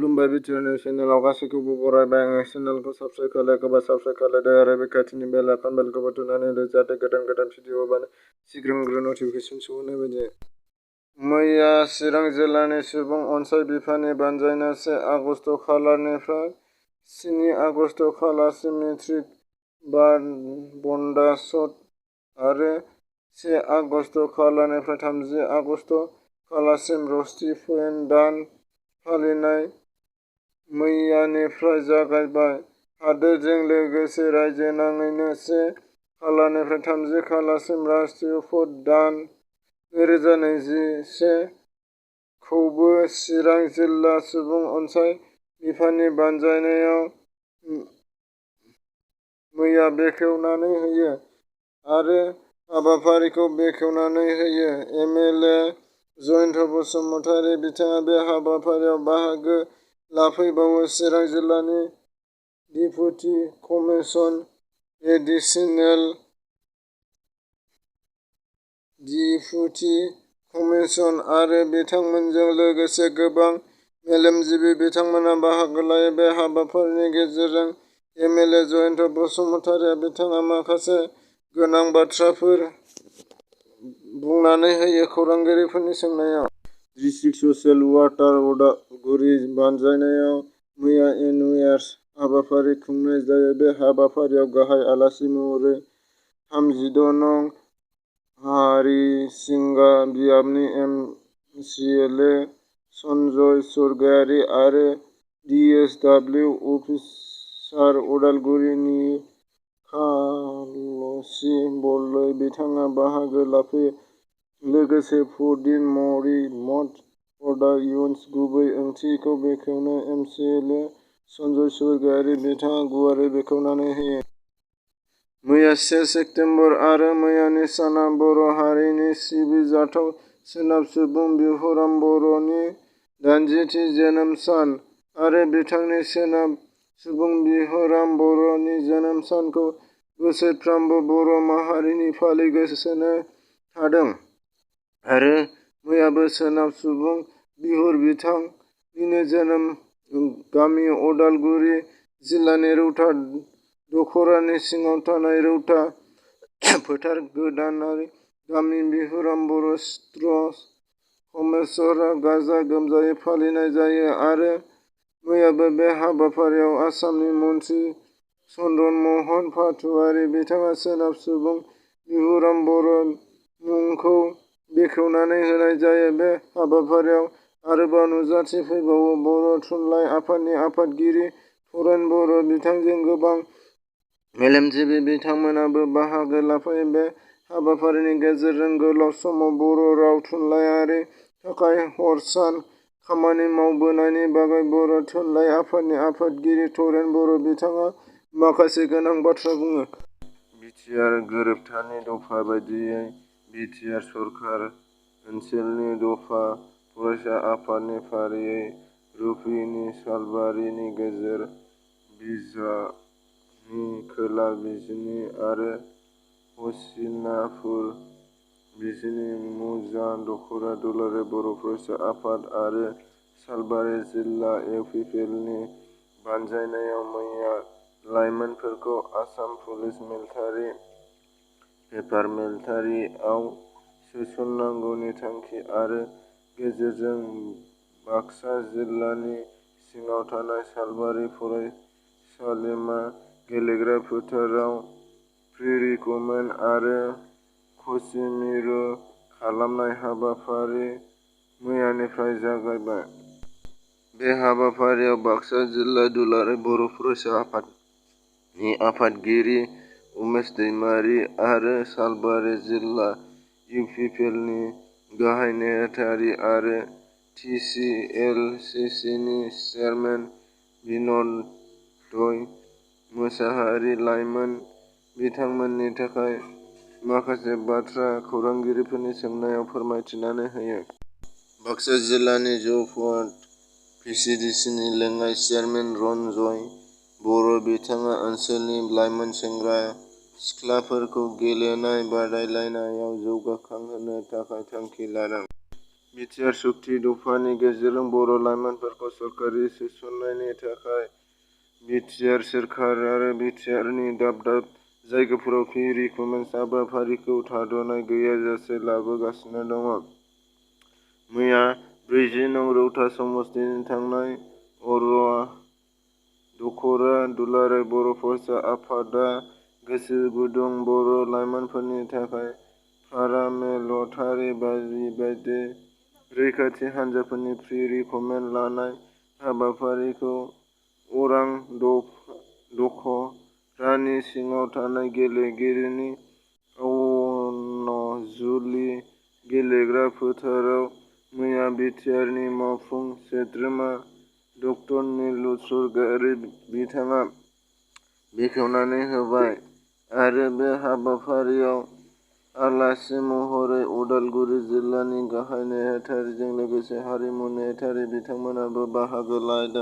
खुलुमबाय BTR news चेनेलाव गासैखौबो बरायबाय। आं चेनेलखौ साबस्क्राइब खालायाखैबा साबस्क्राइब खालायदो आरो बेखाथिनि बेल आइकन बेलखौबो थुनानै होदो जाहाथे गोदान भिडिअ होबानो सिगांग्रो नटिफिकेसन सौहैनाय बायदि। मैया चिरां जिल्लानि सुबुं अनसाय बिफाननि बानजायनाय 1 आगस्ट खालारनिफ्राय 7 आगस्ट खालारसिम मेट्रिक बन्दासत आरो 1 आगस्ट खालारनिफ्राय 30 आगस्ट खालारसिम रस्टि पइन्ट दान फालिनाय मैयानिफ्राय जागायबाय। हादोरजों लोगोसे रायजो नाङैनो 1 खालारनिफ्राय 30 खालारसिम राष्ट्रीय भट दान 2021 खौबो चिरां जिल्ला सुबुं अनसाय बिफाननि बानजायनायाव मैया बेखेवनानै होयो आरो हाबाफारिखौ बेखेवनानै होयो। एमएलए जयन्त बसुमतारी बिथाङा बे हाबाफारियाव बाहागो लाफैबावो। चिरां जिल्लानि deputy commissioner additional deputy commissioner आरो बिथांमोनजों लोगोसे गोबां मेलेमजिबि बिथांमोना बाहागो लायो। बे हाबाफारिनि गेजेरजों एमएलए जयन्त बसुमतारीया बिथाङा माखासे गोनां बाथ्राफोर बुंनानै होयो। खौरांगिरिफोरनि सोंनायाव डिस्ट्रिक्ट ससियेल वार्कार उदालगुरि बानजायनायाव मैया एवेयारनेस हाबाफारि खुंनाय जायो। बे हाबाफारियाव गाहाय आलासि महरै 36 नं हरिसिंगा बियाबनि एमसिएलए सनजय स्वरगयारि आरो डिएसडब्लिउ अफिसार उदालगुरिनि खालसि बरलै बिथाङा बाहागो लाफैयो। लोगोसे फर मरि मड फर इउथ्स गुबै ओंथिखौ बेखेवनो एमसिएलए सनजय स्वरगयारि बिथाङा गुवारै बेखेवनानै होयो। मैया 1 सेप्तेम्बर आरो मैयानि साना बर' हारिनि सिबिजाथाव सोनाब सुबुं बिहुराम बर'नि 80थि जोनोम सान आरो बिथांनि सोनाब सुबुं बिहुराम बर'नि जोनोम सानखौ बोसोरफ्रोमबो बर' माहारिया फालिगासिनो थादों आरो मैयाबो सोनाब सुबुं बिहुर बिथांनिनो जोनोम गामि उदालगुरि जिल्लानि रौता दख'रानि सिङाव थानाय रौता फोथार गोदानारि गामि बिहुराम बर' सित्र समसेसरा गाजा गोमजायै फालिनाय जायो आरो मैयाबो बे हाबाफारियाव आसामनि मन्त्रि चन्दन महन पाटवारी बिथाङा सोनाब सुबुं बिहुराम बर' मुंखौ बेखेवनानै होनाय जायो। बे हाबाफारियाव आरोबाव नुजाथिफैबावो बर' थुनलाइ आफादनि आफादगिरि तरुन बर' बिथांजों गोबां मेलेमजिबि बिथांमोनाबो बाहागो लाफायो। बे हाबाफारिनि गेजेरजों गोलाव समाव बर' राव थुनलाइनि थाखाय हर सान खामानि मावबोनायनि बागै बर' थुनलाइ आफादनि आफादगिरि तरुन बर' बिथाङा माखासे गोनां बाथ्रा बुङो। बिटिआर गोरोबथानि दफा बायदियै बिटिआर सरकार ओनसोलनि दफा फरायसा आफादनि फारियै रुप'नि सालबारिनि गेजेर बिजनी खोला बिजनी आरो हसिनापुर बिजनी मौजा दख'रा दुलाराय बर' फरायसा आफाद आरो सालबारि जिल्ला इउपिपिएलनि बानजायनायाव मैया लाइमोनफोरखौ आसाम पुलिस मिलिटारि पेपारमिलिटारिआव सोसननांगौनि थांखि आरो गेजेरजों बाक्सा जिल्लानि सिङाव थानाय सालबारि फरायसालिमा गेलेग्रा फोथाराव प्रि-रिक्रुटमेन्ट आरो कचिं मिरु खालामनाय हाबाफारि मैयानिफ्राय जागायबाय। बे हाबाफारियाव बाक्सा जिल्ला दुलाराय बर' फरायसा आफादनि आफादगिरि उमेश दैमारि आरो सालबारि जिल्ला इउपिपिएलनि गाहाय नेहाथारि आरो टिसिएलसिसिनि चेयारमेन बिन'द मोसाहारि लाइमोन बिथांमोननि थाखाय माखासे बाथ्रा खौरांगिरिफोरनि सोंनायाव फोरमायथिनानै होयो। बाक्सा जिल्लानि जफात भिसिडिसिनि लेङाइ चेयारमेन रन्जय बर' बिथाङा ओनसोलनि लाइमोन सेंग्रा सिख्लाफोरखौ गेलेनाय बादायलायनायाव जौगाखांहोनो थाखाय थांखि लादों। बिटिआर सक्ति दफानि गेजेरजों बर' लाइमोनफोरखौ सरकारि सोसननायनि थाखाय बिटिआर सोरखार आरो बिटिआरनि दाब दाब जायगाफोराव प्रि रिक्रुटमेन्ट हाबाफारिखौ थाद'नाय गैयाजासे लाबोगासिनो दङ। मैया 40 नं रौता समस्तिनि थांनाय दख'रा दुलाराय बर' फरायसा आफादआ गोसो गुदुं बर' लाइमोनफोरनि थाखाय पारामिलिटारि बायदि रैखाथि हान्जाफोरनि प्रि रिक्रुटमेन्ट लानाय हाबाफारिखौ अरां दख'रानि सिङाव थानाय गेलेगिरिनि अनजुलि गेलेग्रा फोथाराव मैया बिटिआरनि मावफुं सोद्रोमा ड नीलु स्वरगयारि बिथाङा बेखेवनानै होबाय आरो बे हाबाफारियाव आलासि महरै उदालगुरि जिल्लानि गाहाय नेहाथारिजों लोगोसे हारिमु नेहाथारि बिथांमोनाबो बाहागो लादों।